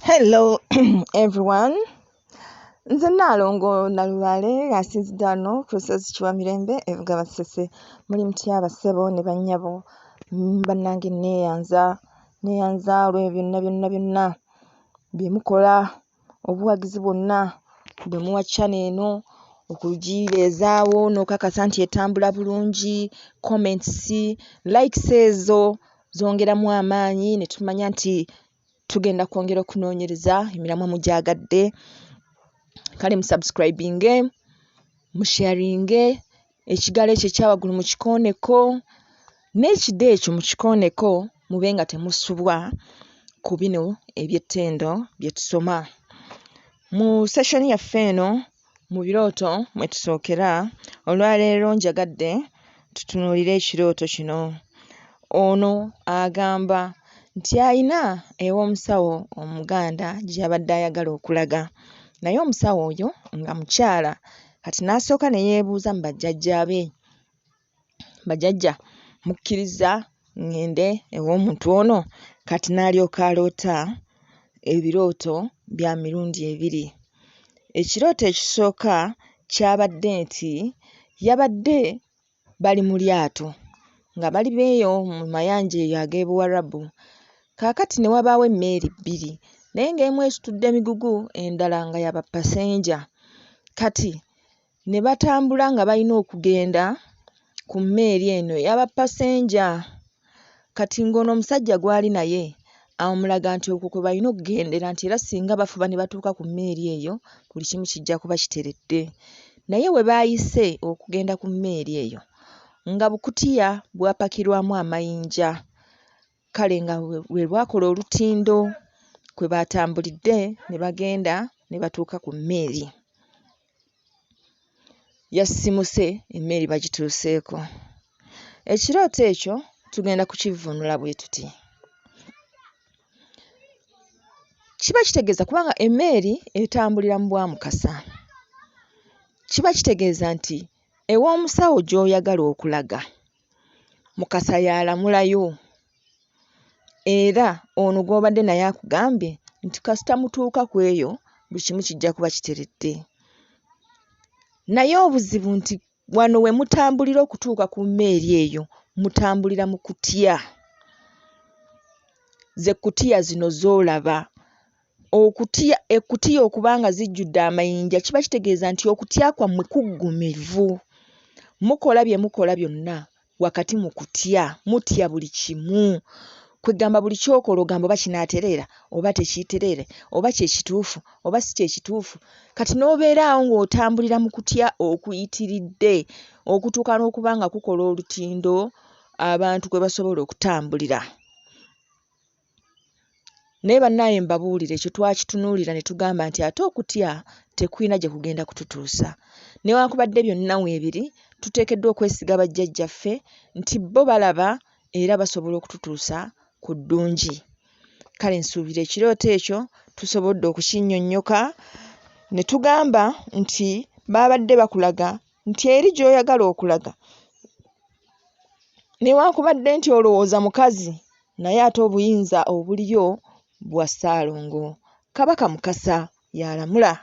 Hello everyone. Nze Nnaalongo Nalubaale ng'asinzidde wano ku lusozi Kiwamirembe e Bugabasese. Muli mutya bassebo ne bannyabo? Bannange nneeyanza, nneeyanza olw'ebyo byonna byonna byonna bye mukola, obuwagizi bwonna bwe muwa channel eno, okugibeezaawo n'okakasa nti etambula bulungi, comments, likes ezo zongeramu amaanyi ne tumanya nti tugenda kwongera okunoonyereza emiramwa mugyagadde. Kale musubscribinge, musharinge, ekigalo ekyo ekya waggulu mukikooneko, n'ekide ekyo mukikooneko mube nga temusubwa ku bino eby'ettendo bye tusoma. Mu session yaffe eno mu birooto mwe tusookera, olwaleero njagadde tutunuulire ekirooto kino. Ono agamba nti ayina ew'omusawo Omuganda gy'abadde ayagala okulaga naye omusawo oyo nga mukyala kati n'asooka ne yeebuuza mu bajjajjaabe, "Bajjajja mukkirizza ŋŋende ew'omuntu ono?" Kati n'alyoka aloota ebirooto bya mirundi ebiri. Ekirooto ekisooka kyabadde nti yabadde bali mu lyato nga bali b'eyo mu mayanja eyo ag'e Buwarabu. Kaakati ne wabaawo emmeeri bbiri naye ng'emu esitudde migugu endala nga ya bapasenja. Kati ne batambula nga balina okugenda ku mmeeri eno eya bapasenja. Kati ng'ono omusajja gw'ali naye amulaga nti okwo kwe balina okgendera nti era singa bafuba ne batuuka ku mmeeri eyo buli kimu kijja kuba kiteredde. Naye we baayise okugenda ku mmeeri eyo nga bukutiya bwapakirwamu amayinja kale nga lwe lwakola olutindo kwe baatambulidde ne bagenda ne batuuka ku mmeeri. Yasisimuse emmeeri bagituuseeko. Ekirooto ekyo tugenda kukivvuunula bwe tuti: kiba kitegeeza kubanga emmeeri etambulira mu bwa Mukasa, kiba kitegeeza nti ew'omusawo gy'oyagala okulaga Mukasa y'alamulayo era ono gw'obadde naye akugambye nti kasita mutuuka ku eyo buli kimu kijja kuba kiteredde. Naye obuzibu nti wano we mutambulira okutuuka ku mmeeri eyo mutambulira mu kutya. Ze kkutiya zino z'olaba. Okutya ekkutiya okuba nga zijjudde amayinja kiba kitegeeza nti okutya kwammwe kuggumivu. Mukola bye mukola byonna wakati mu kutya, mutya buli kimu. Kwe ggamba buli ky'okola ogamba oba kinaatereera oba tekiitereere oba kye kituufu oba si kye kituufu. Kati n'obeera awo ng'otambulira mu kutya okuyitiridde okutuuka n'okuba nga kukola olutindo abantu kwe basobola okutambulira. Naye bannaaye mbabuulire ekyo twakitunuulira ne tugamba nti ate okutya tekulina gye kugenda kututuusa. Newankubadde byonna weebiri tuteekeddwa okwesiga bajjajjaffe nti bo balaba era basobola okututuusa ku ddungi. Kale nsuubira ekirooto ekyo tusobodde okukinnyonnyoka ne tugamba nti baabadde bakulaga nti eri gy'oyagala okulaga newankubadde nti olowooza mukazi naye ate obuyinza obuliyo bwa Ssaalongo. Kabaka Mukasa y'alamula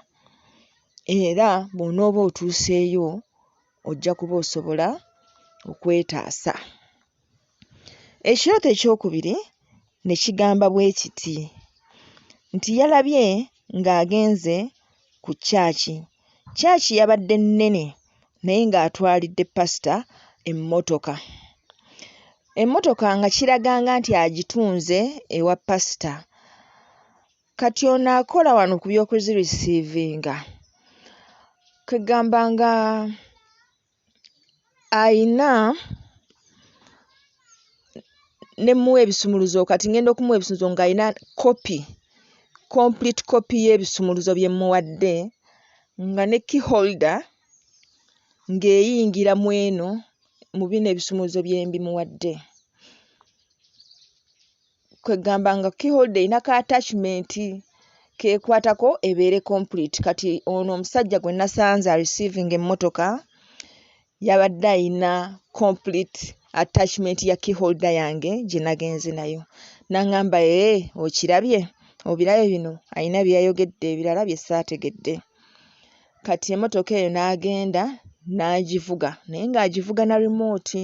era bw'onooba otuuseeyo ojja kuba osobola okwetaasa. Ekirooto ekyokubiri ne kigamba bwe kiti nti yalabye ng'agenze ku church. Church yabadde nnene naye ng'atwalidde pasita emmotoka. Emmotoka nga kiraga nga nti agitunze ewa pasita. Kati ono akola wano ku by'okuzirisiivinga kwe ggamba nga ayina ne mmuwa ebisumuluzo kati ŋŋenda okumuwa ebisumuluzo ng'ayina copy, complete copy y'ebisumuluzo bye mmuwadde nga ne key holder ng'eyingira mu eno mu bino ebisumuluzo bye mbimuwadde. Kwe ggamba nga key holder eyina ka attachment k'ekwatako ebeere complete. Kati ono omusajja gwe nasanze arisiivinga emmotoka yabadde ayina complete attachment ya key holder yange gye nagenze nayo. N'aŋŋamba, "Eeh okirabye? Obirabye bino alina bye yayogedde ebirala bye saategedde. Kati emmotoka eyo n'agenda n'agivuga naye ng'agivuga na limooti,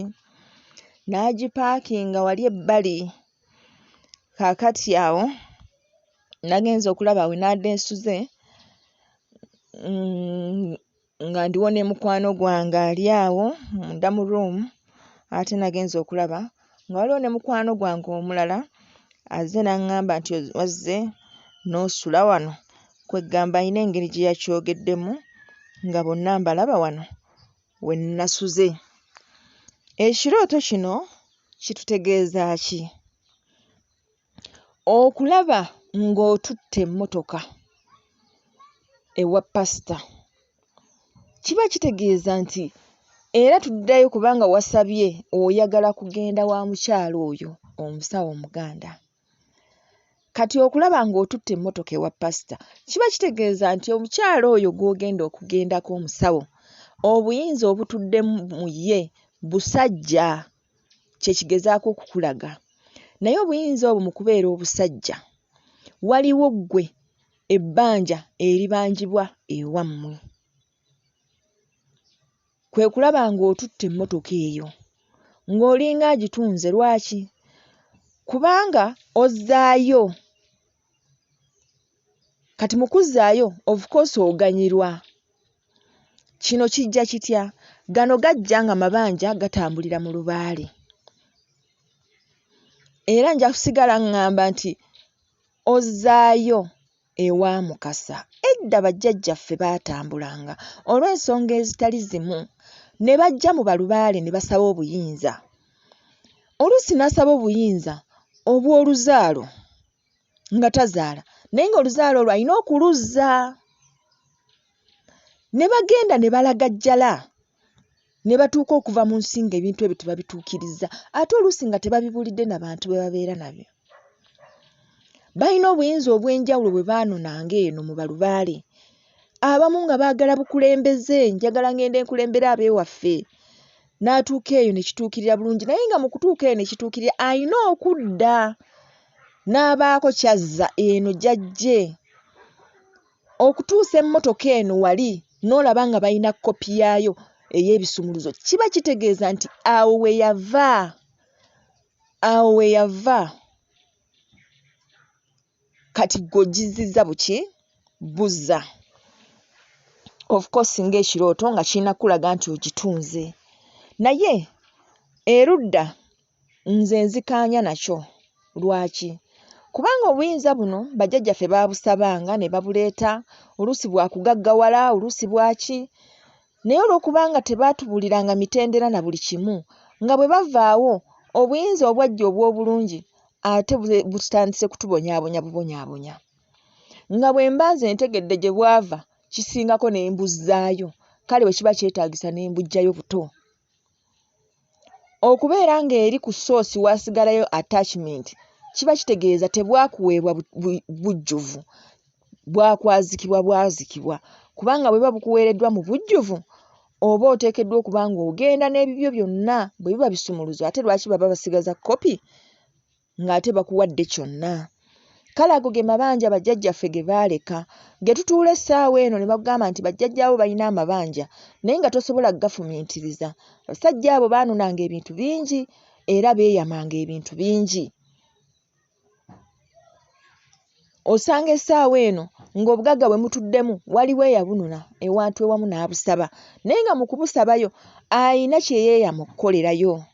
n'agipaakinga wali ebbali. Kaakati awo nagenze okulaba we nnaabadde nsuze nga ndiwo ne mukwano gwange ali awo munda mu rruumu ate nagenze okulaba nga waliwo ne mukwano gwange omulala azze n'aŋŋamba nti wazze n'osula wano, kwe ggamba alina engeri gye yakyogeddemu nga bonna mbalaba wano we nnasuze. Ekirooto kino kitutegeeza ki? Okulaba ng'otutte emmotoka ewa paasita kiba kitegeeza nti era tuddayo kubanga wasabye oyagala kugenda wa mukyala oyo omusawo Omuganda. Kati okulaba ng'otutte emmotoka ewa paasita kiba kitegeeza nti omukyala oyo gw'ogenda okugendako omusawo, obuyinza obutudde mu ye busajja, kye kigezaako okukulaga. Naye obuyinza obwo mu kubeera obusajja, waliwo ggwe ebbanja eribanjibwa ewammwe. Kwe kulaba ng'otutte emmotoka eyo ng'olinga agitunze. Lwaki? Kubanga ozzaayo. Kati mu kuzzaayo of course oganyirwa. Kino kijja kitya? Gano gajja nga mabanja gatambulira mu lubaale. Era nja kusigala ŋŋamba nti ozzaayo ewa Mukasa. Edda bajjajjaffe baatambulanga olw'ensonga ezitali zimu ne bajja mu balubaale ne basaba obuyinza. Oluusi n'asaba obuyinza obw'oluzaalo nga tazaala naye ng'oluzaalo olwo alina okuluzza. Ne bagenda ne balagajjala ne batuuka okuva mu nsi ng'ebintu ebyo tebabituukirizza ate oluusi nga tebabibuulidde na bantu be babeera nabo. Balina obuyinza obw'enjawulo bwe baanonanga eno mu balubaale. Abamu nga baagala bukulembeze, njagala ŋŋende nkulembere ab'ewaffe. N'atuuka eyo ne kituukirira bulungi naye nga mu kutuuka eyo ne kituukirira alina okudda n'abaako ky'azza eno gy'aggye. Okutuusa emmotoka eno wali n'olaba nga balina kkopi yaayo ey'ebisumuluzo kiba kitegeeza nti awo we yava, awo we yava. Kati ggwe ogizzizza buki? Buzza. Of course ng'ekirooto nga kirina kukulaga nti ogitunze. Naye erudda nze nzikaanya nakyo. Lwaki? Kubanga obuyinza buno bajjajjaffe baabusabanga ne babuleeta, oluusi bwa kugaggawala, oluusi bwaki. Naye olw'okubanga tebaatubuuliranga mitendera na buli kimu, nga bwe bavaawo obuyinza obwajja obw'obulungi ate butandise kutubonyaabonya bubonyaabonya. Nga bwe mba nze ntegedde gye bwava kisingako ne mbuzzaayo, kale bwe kiba kyetaagisa ne mbuggyayo buto. Okubeera ng'eri ku ssoosi waasigalayo attachment kiba kitegeeza tebwakuweebwa bujjuvu, bwakwazikibwa bwazikibwa kubanga bwe buba bukuweereddwa mu bujjuvu oba oteekeddwa okuba ng'ogenda n'ebibyo byonna bwe biba bisumuluzo ate lwaki baba basigaza kkopi ng'ate bakuwadde kyonna? Kale ago ge mabanja bajjajjaffe ge baaleka ge tutuula essaawa eno ne bakugamba nti bajjajjaabo balina amabanja naye nga tosobola kugafumiitiriza. Abasajja abo baanonanga ebintu bingi era beeyamanga ebintu bingi. Osanga essaawa eno ng'obugagga bwe mutuddemu waliwo eyabunona ewantu ewamu n'abusaba naye nga mu kubusabayo alina kye yeeyama okukolerayo.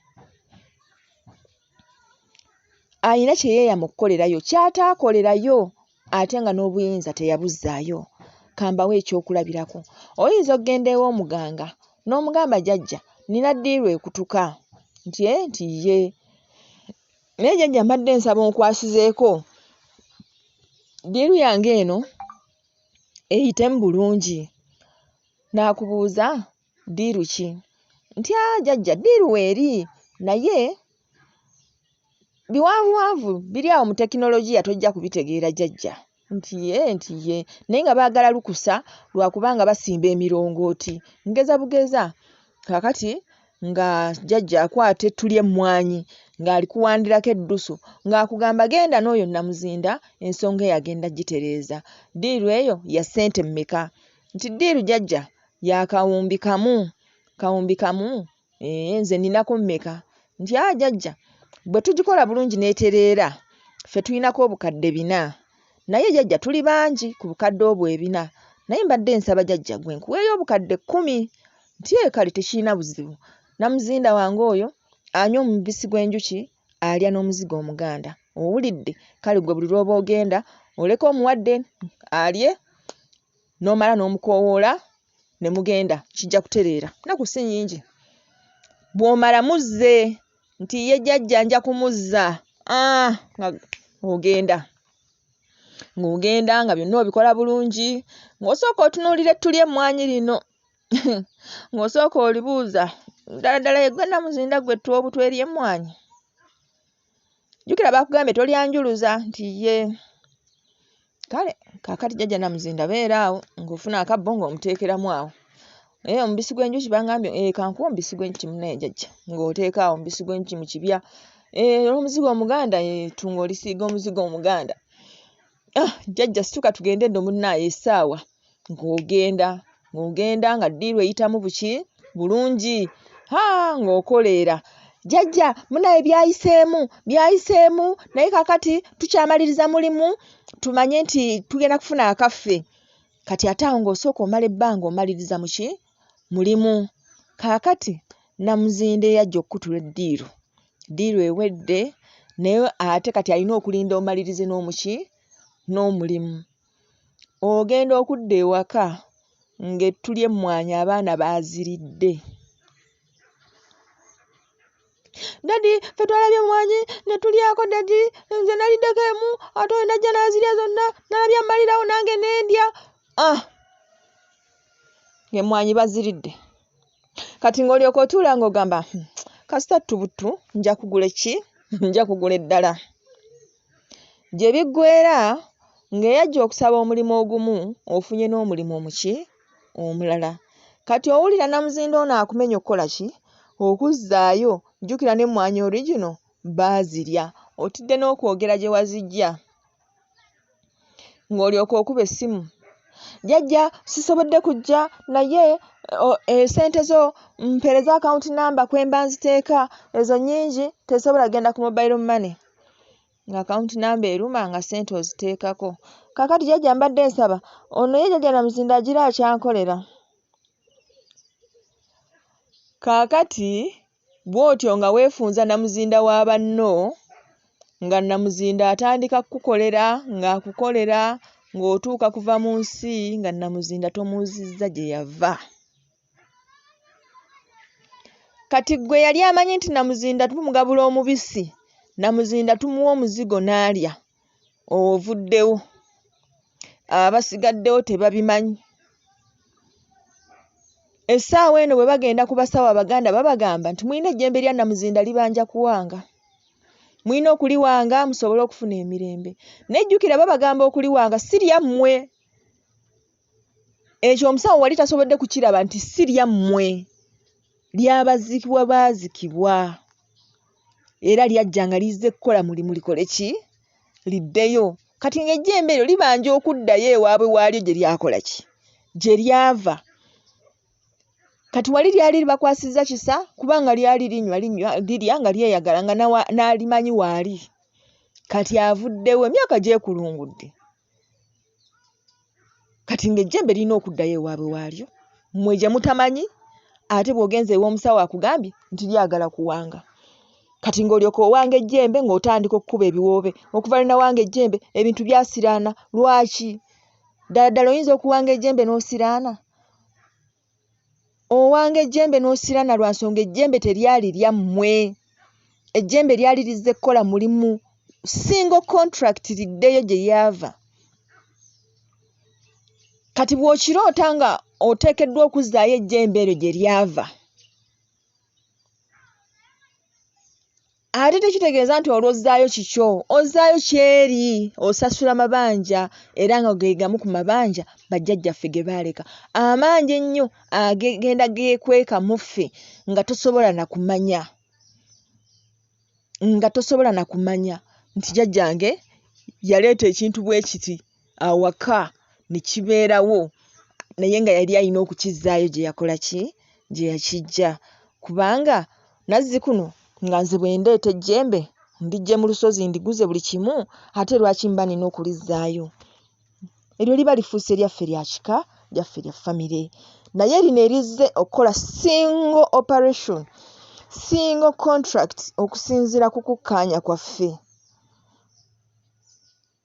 Alina kye yeeyama okukolerayo ky'ataakolerayo ate nga n'obuyinza teyabuzzaayo. Ka mbawe ekyokulabirako. Oyinza okugenda ew'omuganga n'omugamba jjajja nnina ddiiru ekutuka nti ee nti ye. Naye jjajja mbadde nsaba onkwasizeeko ddiiru yange eno eyitemu bulungi. N'akubuuza ddiiru ki? Nti aa jjajja ddiiru weeri naye biwanvuwanvu biri awo mu tekinologiya tojja kubitegeera jjajja. Nti yee nti ye naye nga baagala lukusa lwa kubanga basimba emirongooti. Ngeza bugeza kaakati nga jjajja akwata ettu ly'emmwanyi ng'alikuwandirako eddusu ng'akugamba genda n'oyo Nnamuzinda ensonga eyo agenda gitereeza. Ddiiru eyo ya ssente mmeka? Nti ddiiru jjajja ya kawumbi kamu. Kawumbi kamu? Eeh nze nninako mmeka? Nti aa jjajja bwe tugikola bulungi n'etereera ffe tulinako obukadde bina naye jjajja tuli bangi ku bukadde obwo ebina naye mbadde nsaba jjajja gwe nkuweeyo obukadde kkumi. Nti ee kale tekirina buzibu. Namuzinda wange oyo anywa omubisi gw'enjuki alya n'omuzigo omuganda. Owulidde? Kale ggwe buli lw'oba ogenda oleka omuwadde alye n'omala n'omukoowoola ne mugenda kijja kutereera. Nnaku si nnyingi. Bw'omala muzze nti ye jjajja nja kumuzza. Ah, nga ogenda ng'ogenda nga byonna obikola bulungi ng'osooka otunuulira ettu ly'emmwanyi lino ng'osooka olibuuza ddala ddala yeggwe Namuzinda ggwe ettu obutwa ery'emmwanyi? Jjukira baakugambye tolyanjuluza nti ye. Kale kaakati jjajja Namuzinda beera awo ng'ofuna akabbo ng'omuteekeramu awo. Naye omubisi gw'enjuki bangambye ee kankuwe omubisi gw'enjuki munnaye jjajja ng'oteeka awo omubisi gw'enjuki mu kibya. Ee omuzigo omuganda ettu ng'olisiiga omuzigo omuganda. Ah jjajja situka tugende nno munnaaye essaawa ng'ogenda ng'ogenda nga ddiiru eyitamu buki bulungi haa ng'okoleera. Jjajja munnaye byayiseemu byayiseemu naye kaakati tukyamaliriza mulimu tumanye nti tugenda kufuna akaffe. Kati ate awo ng'osooka omala ebbanga omaliriza muki mulimu. Kaakati Namuzinda eyajja okukutula eddiiru, ddiiru ewedde naye ate kati alina okulinda omalirize n'omuki n'omulimu. Ogenda okudda ewaka ng'ettu ly'emmwanyi abaana baaziridde. Daddy ffe twalabye emmwanyi ne tulyako daddy nze naliddeko emu ate oyo n'ajja n'azirya zonna nalabye ammalirawo nange ne ndya. Ah! Ng'emmwanyi baziridde. Kati ng'olyoka otuula ng'ogamba hmm, kasita ttubuttu nja kugula ki? Nja kugula eddala. Gye biggweera ng'eyajja okusaba omulimu ogumu ofunye n'omulimu omuki? Omulala. Kati owulira Namuzinda ono akumenya okukola ki? Okuzzaayo. Jjukira n'emmwanyi original baazirya. Otidde n'okwogera gye waziggya. Ng'olyoka okuba essimu. Jjajja sisobodde kujja naye essente zo mpeereza account number kwe mba nziteeka ezo nnyingi tezisobola kugenda ku mobile money. Nga account number eruma nga ssente oziteekako. Kaakati jjajja mbadde nsaba ono ye jjajja Namuzinda agira akyankolera. Kaakati bw'otyo nga weefunza Namuzinda wa banno nga Namuzinda atandika kukukolera ng'akukolera ng'otuuka kuva mu nsi nga Namuzinda tomuzzizza gye yava. Kati ggwe eyali amanyi nti Namuzinda tumugabula omubisi, Namuzinda tumuwa omuzigo n'alya, ovuddewo. Abasigaddewo tebabimanyi. Essaawa eno bwe bagenda ku basawo Abaganda babagamba nti mulina ejjembe lya Namuzinda libanja kuwanga. Mulina okuliwanga musobole okufuna emirembe. Naye jjukira babagamba okuliwanga si lyammwe. Ekyo omusawo wali tasobodde kukiraba nti si lyammwe, lyabaziikibwa baazikibwa era lyajja nga lizze kukola mulimu likole ki? Liddeyo. Kati ng'ejjembe eryo libanja okuddayo ewaabwe waalyo gye lyakola ki? Gye lyava. Kati wali lyali libakwasizza kisa kubanga lyali linywa linywa lirya nga lyeyagala nga n'alimanyi waali. Kati avuddewo emyaka gyekulungudde. Kati ng'ejjembe lirina okuddayo ewaabwe waalyo mmwe gye mutamanyi ate bw'ogenze ew'omusawo akugambye nti lyagala kuwanga. Kati ng'olyoka owanga ejjembe ng'otandika okukuba ebiwoobe okuva lwe nawanga ejjembe ebintu byasiraana lwaki? Ddala ddala oyinza okuwanga ejjembe n'osiraana? Owanga ejjembe n'osiraana lwa nsonga ejjembe teryali lyammwe. Ejjembe lyali lizze kukola mulimu single contract liddeyo gye lyava. Kati bw'okiroota nga oteekeddwa okuzzaayo ejjembe eryo gye lyava, Ate tekitegeeza nti olw'ozzaayo kikyo, ozzaayo ky'eri, osasula mabanja era nga ge gamu ku mabanja bajjajjaffe ge baaleka amangi ennyo agegenda geekweka mu ffe nga tosobola na kumanya. Nga tosobola na kumanya nti jjajjange yaleeta ekintu bwe kiti awaka ne kibeerawo naye nga yali alina okukizzaayo gye yakola ki? Gye yakiggya. Kubanga nazzikuno nga nze bwe ndeeta ejjembe ndiggye mu lusozi ndiguze buli kimu ate lwaki mba nnina okulizzaayo? Eryo liba lifuuse lyaffe lya kika, lyaffe lya famire. Naye lino erizze okukola single operation, single contract okusinziira ku kukkaanya kwaffe,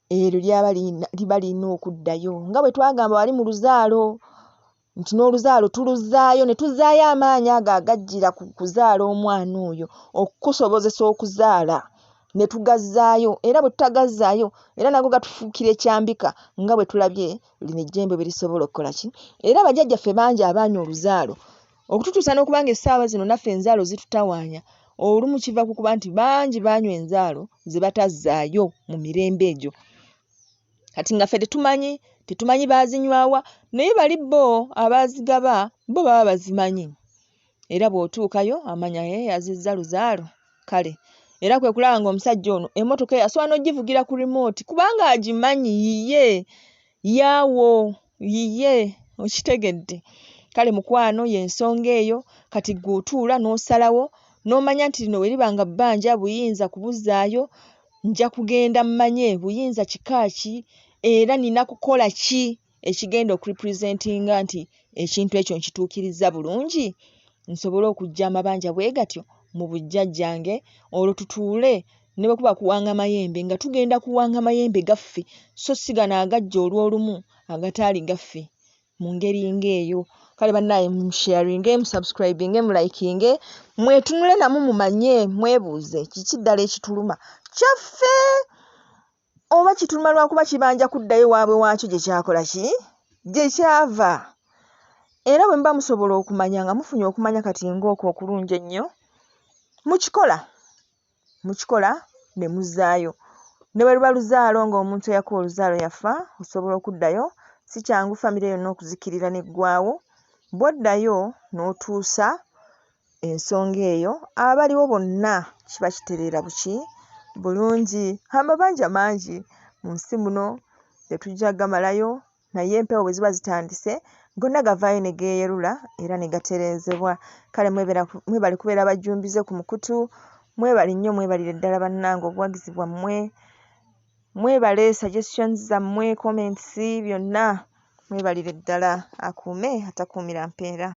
eryo lyaba liba lirina okuddayo nga bwe twagamba wali mu luzaalo nti n'oluzaalo tuluzzaayo ne tuzzaayo amaanyi ago agajjira ku kuzaala omwana oyo okukusobozesa okuzaala ne tugazzaayo era bwe tutagazzaayo era nago gatufuukira ekyambika nga bwe tulabye lino ejjembe bwe lisobola okukola ki era bajjajjaffe bangi abaanywa oluzaalo okututuusa n'okuba nga essaawa zino naffe enzaalo zitutawaanya olumu kiva ku kuba nti bangi baanywa enzaalo ze batazzaayo mu mirembe egyo kati nga ffe tetumanyi tetumanyi baazinywa wa naye bali bo abaazigaba bo baba bazimanyi era bw'otuukayo amanya ee azizza luzaalo kale era kwe kulaba ng'omusajja ono emmotoka eyo asobola n'ogivugira ku remote kubanga agimanyi yiye yaawo yiye okitegedde kale mukwano y'ensonga eyo kati ggwe otuula n'osalawo n'omanya nti lino bwe liba nga bbanja buyinza kubuzzaayo nja kugenda mmanye buyinza kika ki era nina kukola ki ekigenda okurepresentinga nti ekintu ekyo nkituukirizza bulungi nsobole okuggya amabanja bwe gatyo mu bujjajjange olwo tutuule ne bwe kuba kuwanga mayembe nga tugenda kuwanga mayembe gaffe so si gano agajja olw'olumu agataali gaffe mu ngeri ng'eyo. Kale bannaaye musharinge, musubscribinge, mulikinge, mwetunule namu mumanye, mwebuuze kiki ddala ekituluma kyaffe oba kituluma lwakuba kibanja kuddayo waabwe waakyo gye kyakola ki gye kyava. Era bwe muba musobola okumanya nga mufunye okumanya kati ng'okwo okulungi ennyo mukikola mukikola ne muzzaayo. Ne bwe luba luzaalo ng'omuntu eyakuwa oluzaalo yafa osobola okuddayo si kyangu famire yonna okuzikirira n'eggwaawo. Bw'oddayo n'otuusa ensonga eyo abaliwo bonna kiba kitereera buki bulungi. Amabanja mangi mu nsi muno tetujja gamalayo naye empewo bwe ziba zitandise gonna gavaayo ne geeyerula era ne gatereezebwa. Kale mwebale kubeera bajjumbize ku mukutu, mwebale nnyo mwebalire ddala bannange obuwagizi bwammwe, mwebale suggestions zammwe, comments byonna mwebalire ddala akuume atakuumira mpeera.